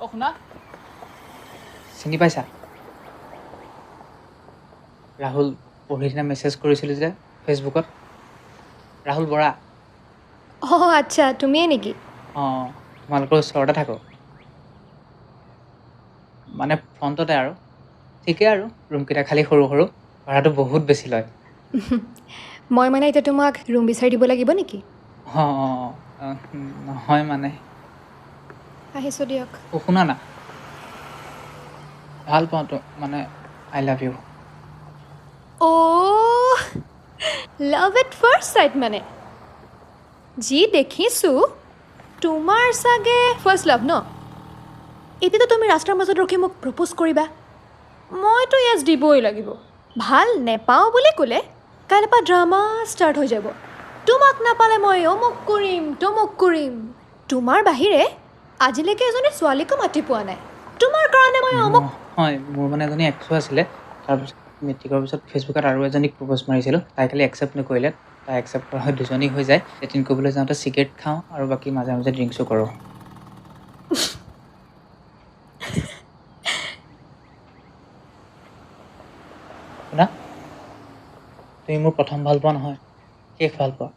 অ শুনা, চিনি পাইছা? ৰাহুল, পৰহি দিনা মেছেজ কৰিছিলোঁ যে ফেচবুকত, ৰাহুল বৰা। অঁ আচ্ছা, তুমিয়ে নেকি? অঁ, তোমালোকৰ ওচৰতে থাকোঁ, মানে ফ্ৰণ্টতে আৰু। ঠিকেই আৰু, ৰুমকেইটা খালী সৰু সৰু, ভাড়াটো বহুত বেছি লয়। মই মানে এতিয়া তোমাক ৰুম বিচাৰি দিব লাগিব নেকি? অঁ অঁ অঁ, নহয় মানে। আহিছোঁ দিয়ক। অ' শুনা না, ভাল পাওঁতো, মানে I love you. Oh, love at first sight মানে? যি দেখিছোঁ তোমাৰ চাগে ফাৰ্ষ্ট লাভ ন? এতিয়াতো তুমি ৰাস্তাৰ মাজত ৰখি মোক প্ৰপ'জ কৰিবা, মইতো য়েছ দিবই লাগিব। ভাল নেপাওঁ বুলি ক'লে কাইলৈৰ পৰা ড্ৰামা ষ্টাৰ্ট হৈ যাব। তোমাক নাপালে মই অমুক কৰিম তমুক কৰিম। তোমাৰ বাহিৰে আজিলৈকে এজনী ছোৱালীকো মাতি পোৱা নাই, তোমাৰ কাৰণে মই অমুক। হয়, মোৰ মানে এজনী এক্সো আছিলে, তাৰপিছত মেট্ৰিকৰ পিছত ফেচবুকত আৰু এজনীক প্ৰপ'জ মাৰিছিলোঁ, তাই খালি একচেপ্ট নকৰিলে। তাই একচেপ্ট কৰা হয় দুজনী হৈ যায়। ডেটিং কৰিবলৈ যাওঁতে চিগাৰেট খাওঁ আৰু বাকী মাজে মাজে ড্ৰিংকছো কৰোঁ। শুনা, তুমি মোৰ প্ৰথম ভালপোৱা নহয়, শেষ ভালপোৱা।